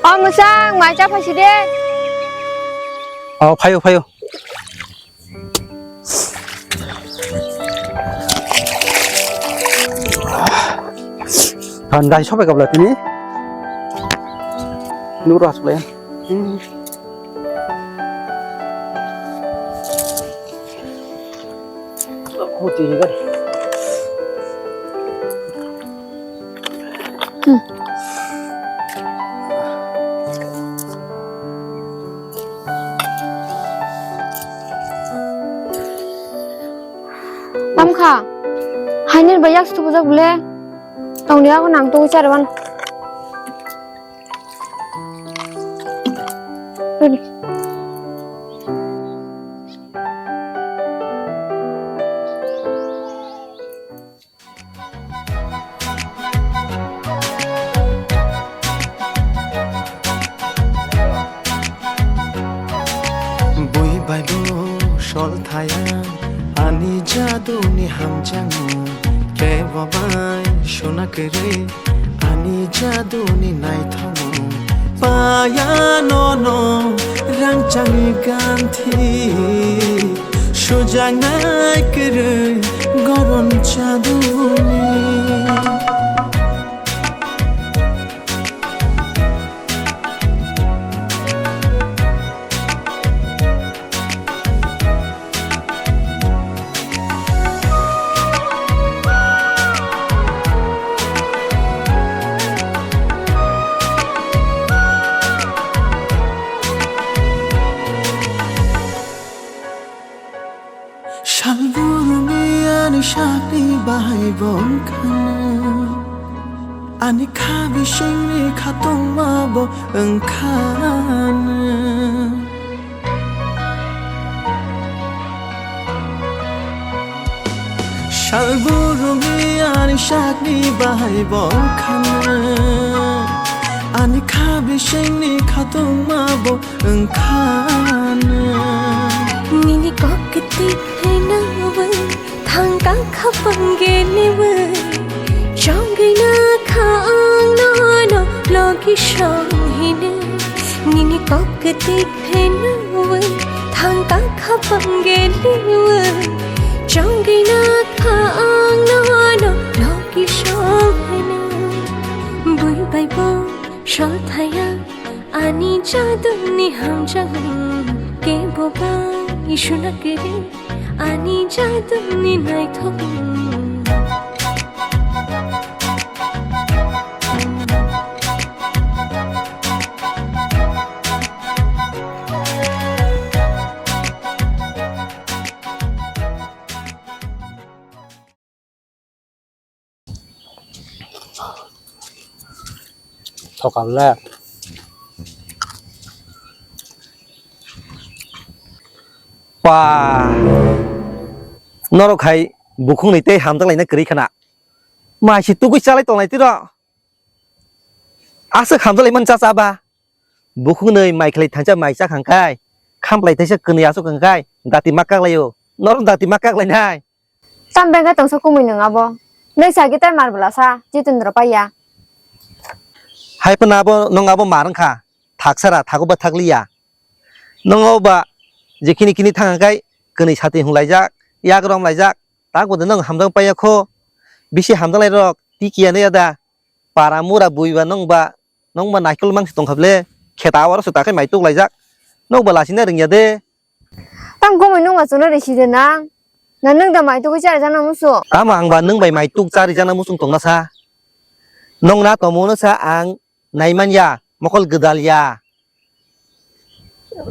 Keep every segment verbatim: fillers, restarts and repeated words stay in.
O mwsang, mai cha phaisi de. O, phaio, phaio. Thandai sobai kabla tini. Nuro asle. Tamkha, hainir bai yak sutu bujak bole. Tongni ago nang tong char ban. Bui bai bo sol thaya, ani jaduni hamjakmung, kebo bai suna kwrwi, ani jaduni naithokmung. Paya nono rangchakni ganthi, sujaknai kwrwi goron chaduni. Salburungni ani sakni bahai bo wngkha nwng, ani kha bisingni khatungma bo wngkha nwng. Salburungni ani sakni bahai bo wngkha nwng, ani kha bisingni khatungma bo wngkha nwng. Nini kok kwtwi khainawi thangka kha pangge niwi, chongwi na kha ang nono logi song hino. Nini kok kwtwi khainawi thangka kha pangge niwi, chongwi na kha ang nono logi song hino. Bui bai bo sol thaya, ani jaduni hamjakmung, kebo bai suna kwrwi, ani jaduni naithokmung. Thokam le. Pa. Norok hai bukhung ni tei hamjak laina kwrwi khana. Mai si tugui chalai tonglai tiro. Aswk hamjak lai man cha cha ba. Bukhung ni mai khlai thansa mai cha khang khai. Khamplai thaisa kwnwi aswk khang khai. Dati ma kak lai o. Norok dati ma kak lai nai. Tam bengkhe tongsa kumui nwng abo. Nwng sa khe tai mar bwlasa, Jitendra paiya. Hai phano abo nwng abo mar wngkha, thaksara thago ba thakliya. Nwng o ba je khini khini thang khai kwnwi sati hung laijak, yak rom laijak, tak bo nwng hamjak paiya kho. Bisi hamjak lai rok, tikiya nw ya da. Para mura bui ba nwng ba, nwng ba naikol mang se tong kha ble. Kheta aro se ta khai mai tuk laijak. Nwng ba lachina rwngya de. Tam kumui nwng ba chwngno risi de nang. Na nwng da mai tugui chari jana musu. Tamo ang ba nwng bai mai tuk chari jana musung tongna sa. Nwng na tomo no sa ang nai man ya, mokol gwdal ya.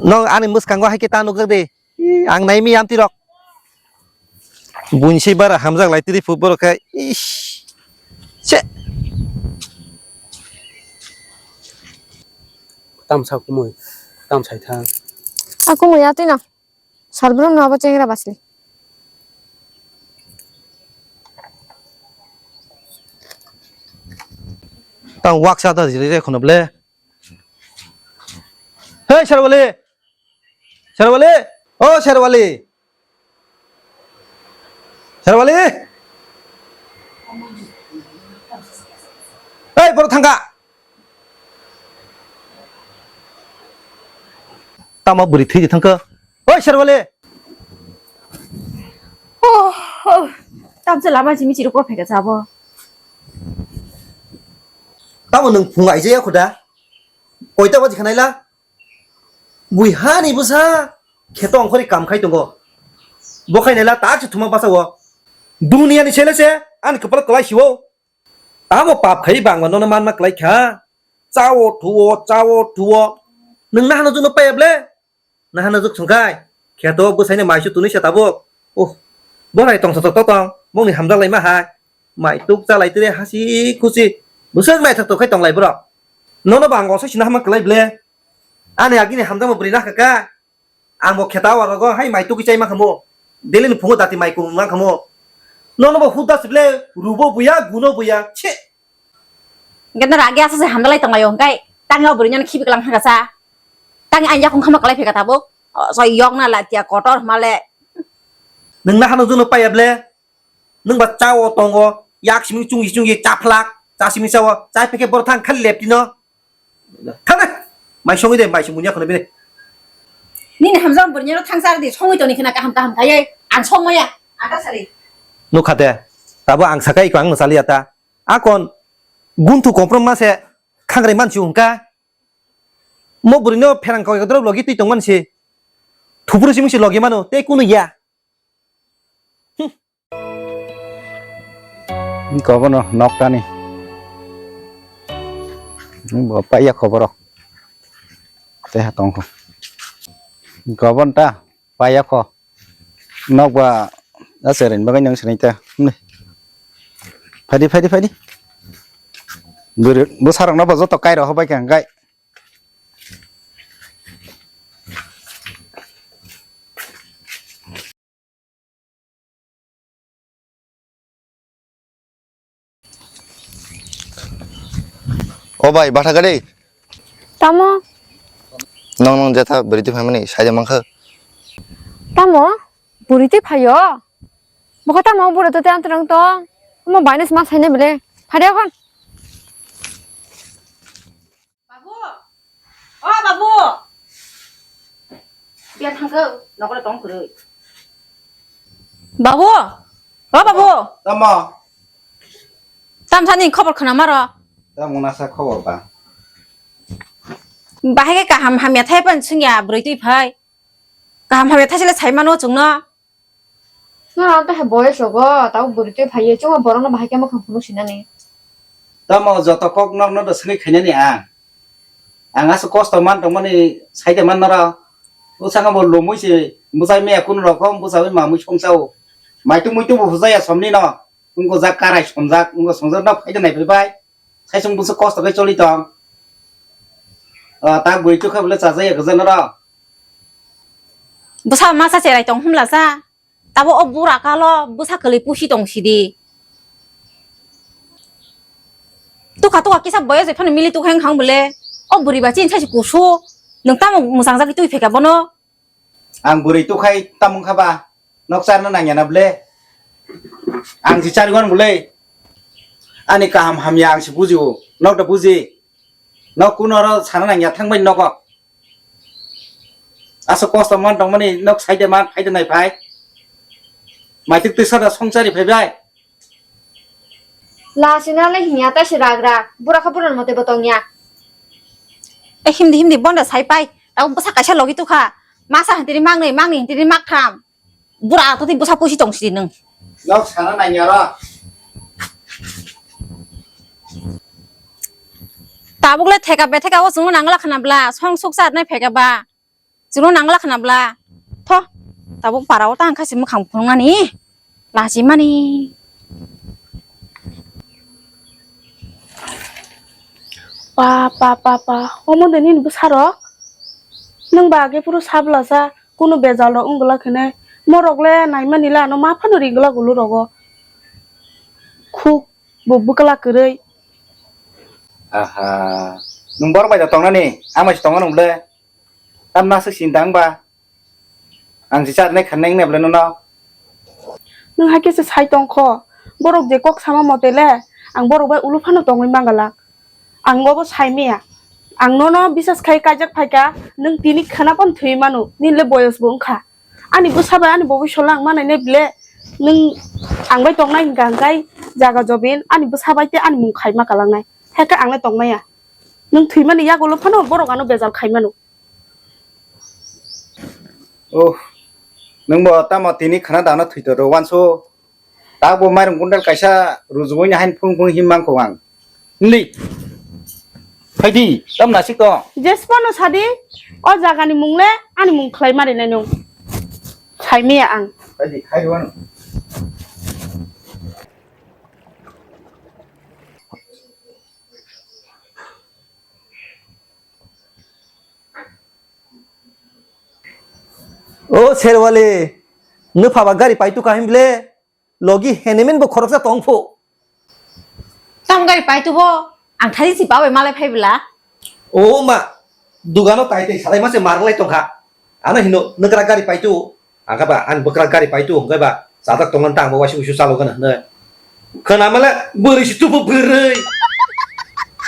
Nwng ani mwskango hai khe ta nukjak de. Ang nai mi yam tirok. Buini se bara hamjak lai tiri phuk borok khe. Ish. Se. Tam sa kumui, tam sai thang. A kumui ya twi no. Salbrum no abo chengra basli. Tang waksa ta jiri re khono ble. Hey, Sherwali! Sherwali! Oh, Sherwali! Sherwali! Hey, borok thangka! Tamo bwrwi thwi di thangkha. Oi, Sherwali! Oh, oh. Tamsa lama jimi chiruk rok pheka jabo. Tamo nwng phung aijaya khuda? Koita baji khanaila? Bui hani bwsa kheto ongkhorwi kam khai tongo. Bo khai naila tak se thuma basa o. Duniya ni sele se ani kwpal kwlai siwo. Tamo pap khai bangma nono manma kwlai kha. Chao thuo, chao thuo. Nwng nahano jwngno paya ble? Nahano jwk songkhai. Kheto bwsaino maisu tunui sa tabuk. Oh. Bo hai tongsa tok tong. Bongni hamjak laima hai. Mai tuk cha lai tire hasi khusi. Bwswk naithok tok khai tong lai borok. Nono bo ang osai sina hama kwlai ble. Ani agini hamjakma bwrwi nakha kha. Ang bo kheta o rogo hai mai tugui chai mankha mo. Daily ni phungo dati mai kung mankha mo. Nono bo huda sible rubo buya guno buya. Che. Gana ragi asa se hamdalai tong layo hwnkhe. Tang o bwrwi nang khibi klang haka sa. Tang ang yakung khama kalai pheka tabuk. O, so yok na la tia kotor male. Nang na hano jono paya ble. Nang ba cha o tongo. Yak simi chungi chungi cha phlak. Cha simi cha o. Cha peke bor thang khali lepti no. Thana. Mai songwi de, mai songwi ya khona bini. Nini hamjak bwrwi no thangsa di songwi toni khna kaham kaham kayai. Ang songmaya. Ata sari. Nukha de. Tabo ang sakai ko ang no saliya ta. Akon. Guntu komprom ma se. Khangrai mansi hungka. Mo bwrwi no pherang koi kodrok logi twi tong mansi. Thupuru simi si logi mano. Te kunu ya. Wngkha obono noktani. Wngbo paiya khoboro. Teha tongkho. Wngkha obono ta paiya kho. Nokba asereng bagwi nang sini ta. Phaidi, phaidi, phaidi. Bwsarok no bo joto kairo hobai kha hwnkhe. O bai, batha gari. Tamo? Nong nong jetha bwrwi twi phaimani saida mankha. Tamo? Bwrwi twi phaio? Bokha tamo bwrwi twi tang tong tong. Omo bainus ma sainai bele. Phari okon. Babu! O babu! Biya thangkho, nokole tong kwrwi. Babu! O babu! Tamo? Tamsani khobor khna maro? Tamo nasa khobor ba? Bahai khe kaham hamya thai pan sungya bwrwi twi phai. Kaham hamya thaisile sai mano chwngno. No, ang khe boyes rogo, tabo bwrwi twi phaiye, chwngno borokno bahai khe mwkhang phunuk sinani. Tamo joto kok nokno do swngwi khainani ang. Ang aswk kosto man tongmani saide man noro. Bwskango bo lomwi se bwchai maya kunu rokom bwchaui mamwi songchao. Maitung muitung bo hujaya somni no. Wngkha jak karai songjak, wngkha songjak no phaide naiphai bai. Saisung bwswk kosto khe choli tong. O, tak bwrwi twi kha bwle chajaya kwchang noro. Bwsa masa cherai tong hwnla sa. Tabo o bura kalo bwsa kwlwi pusi tong sidi. Tukha tukha kisa boyes bai phano mili tukha wngkha bole. O bwrwi ba chini saisi kusu. Nwng tamo mwchang jagwi twi pheka bono. Ang bwrwi tukhai tamo wngkha ba? Nok charna nangya na bole? Ang si charigon bole. Ani kaham hamya ang si bujio. Nok da buji. Nok kuno oro sana nangya thangbai nogo. Aswk kosto man tongmani nok saide man phaide nai phai. Maitik twi sada songchari phai bai. Lasina le hinya ta se ragra. Bura kha bura mote bo tongya. E himdi himdi bonda sai pai. Tabo bwsa kaisa logi tukha. Masa hantiri mangnwi, mangni hantiri maktham. Bura to tei bwsa pusi tong sidi nwng. Nok sana nai aro. Tabuk le theka be theka o chwngno nangla khna bla, song suk chat nai pheka ba. Chwngno nangla khna bla. Tho, tabuk para o tang kha si mwkhang phunuknani. Lachi mani. Pa, pa, pa, pa. Omo de nini bwsarok? Nwng ba age phuru sabla sa, kunu bejal rok wng glak hinwi. Morok le naimani le ano ma phano ri glak ulu rogo. Khuk bo bwkla kwrwi. Aha. Nwng borok bai da tongnani? Ang bai se tongo nwng le. Tamni aswk sinta wng ba? Ang se charnai khanai wng nai bwle nono? Nwng hai khe se sai tong kho. Borok je kok sama mote le, ang borok bai ulu phano tongwi man glak. Ang obo sai maya. Ang nono bisas khai kaijak phaikha, nwng tini khwna phano thwi mano, nini le boyos bo wngkha. Ani bwsa bai ani boboi sola ang manai nai ble, nwng ang bai tongnai hwnkha hwnkhe jaga jobin ani bwsa bai tei ani mung khaima kalangnai. Haikhe ang le tongmaya. Nwng thwimani yagulo phano borok ano bejal khai mano. Oh, nwngbo tamo tini khwna dano thwitoro wanso. Takbo mairung kuntal kaisa rujugwi ni hain phung phung him mangkho ang. Nli. Phaidi, tam nasik to. Jespono sadi, o jagani mung le ani mung khlai mari nai nung. Saimiya ang. Phaidi, khai rwan. O Serwali, nwpha ba gari paitu kahim ble, logi henemen bo khoroksa tong pho. Tam gari paitu bo, ang thari si babai malai phai bla. O ma, dugano tai tai salai mase marlai tongkha. Ano hino nwkra gari paitu, angkha ba, ani bwkra gari paitu, hwnkhe ba, sajak tongmani tang bo waisi wuisu chalo gana hwnwi. Khwna male, bwrwi si tubu bwrwi.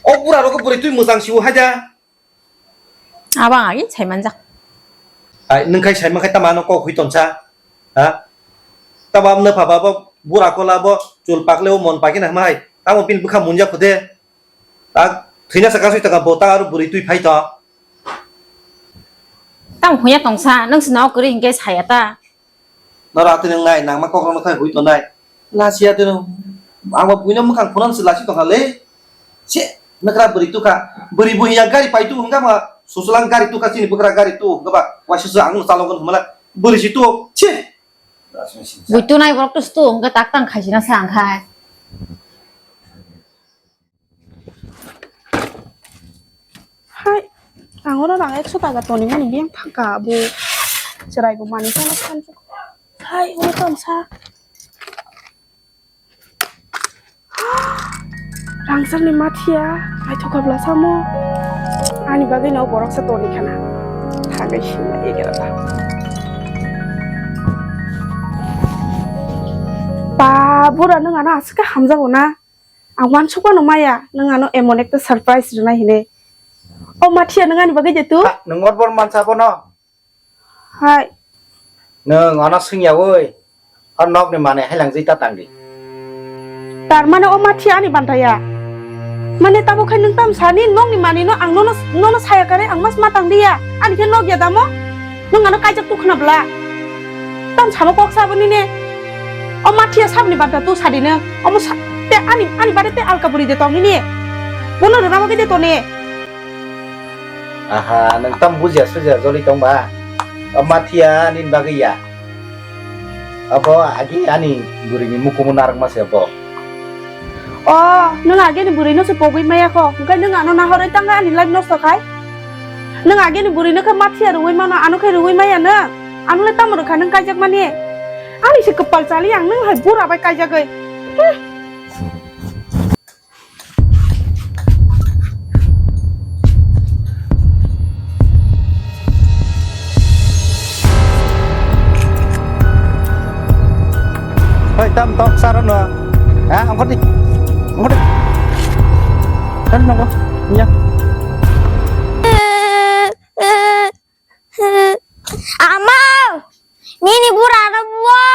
O bura rok bwrwi twi mwchang siwo haja. Abang agi saimanjak. Ai, nwng khai saiman khai tamo ano kok hui tonsa? Ha? Tamo amno pha babo bura kola bo chul pakle o mon pakina hama hai. Tamo pin bwkha munjak khode. Tak thwina saka sui taka bo ta aro bwrwi twi phai to. Tamo huya tongsa, nwng sino kwrwi hinkhe saya ta. Noro atwi nang nai, nangma kokrokno khai hui tonai. Lasiya twi nang, ang bo buino mwkhang phunang se lasi tongkha le. Se, nwkra bwrwi tukha. Bwrwi bo hiya gari pai tu hwnkha ma, susulang gari tukha chini bwkra gari tu hwnkha ba, waisa se ang chalogon hwnmala. Bwrwi si tu, se. Bui tu nai borok tu stu hwnkha tak tang khaisina sa ang khai. Hai, ang oro rang ekso taka tonwi mani biyang thangka abo chwrai bo manwi tongna sanjak. Hai, oro tong sa. Rangchakni mathiya, naithok kha bwla samo. Ani bagwi no borok se tonwi khana. Thagai sima egera ba. Ba, bura nwng ano aswk khe hamjago na? Ang uansukmano maya, nwng ano emon ekta surprise rwnai hinwi. O mathiya, nwng ani bagwi de tu? Ha, nwng orbor mansa bono? Hai. Nwng ano swngyawi, o nokni manwi hailangjwi ta tangdi. Tar mane o mathiya ani bantaya. Mane tabuk khai nwng tam sani nokni manwino ang nono, nono saya kare ang mas ma tangdiya. Ani khe nokya damo? Nwng ano kaijak tu khna bwla. Tam samo kok sabo nini. O mathiya sabni bata tu sadi nwng. Omo sa-, te ani, ani bade te alka buri de tong nini. Bono rwna bagwi de toni. Aha, nwng tam bujia sujia joli tong ba? O mathiya nini bagwi ya. Abo agi ani bwrwini mukumu narwkma se bo. O, nwng ageni bwrwino se pogwi maya kho, hwnkhe nwng ano nahorwi tangkha ani life nosto khai? Nwng ageni bwrwino khe mathiya rwui mano, ano khe rwui maya nwng? Ano le tamo rwkha nwng kaijakmani? Ani se kwpal chali ang nwng hai bura bai kaijagwi. Hmm. Hoi, tam tok sar no. Ha, angkot di. Angkot di. Kan nongko. Iya. Ama, nini bura no buo.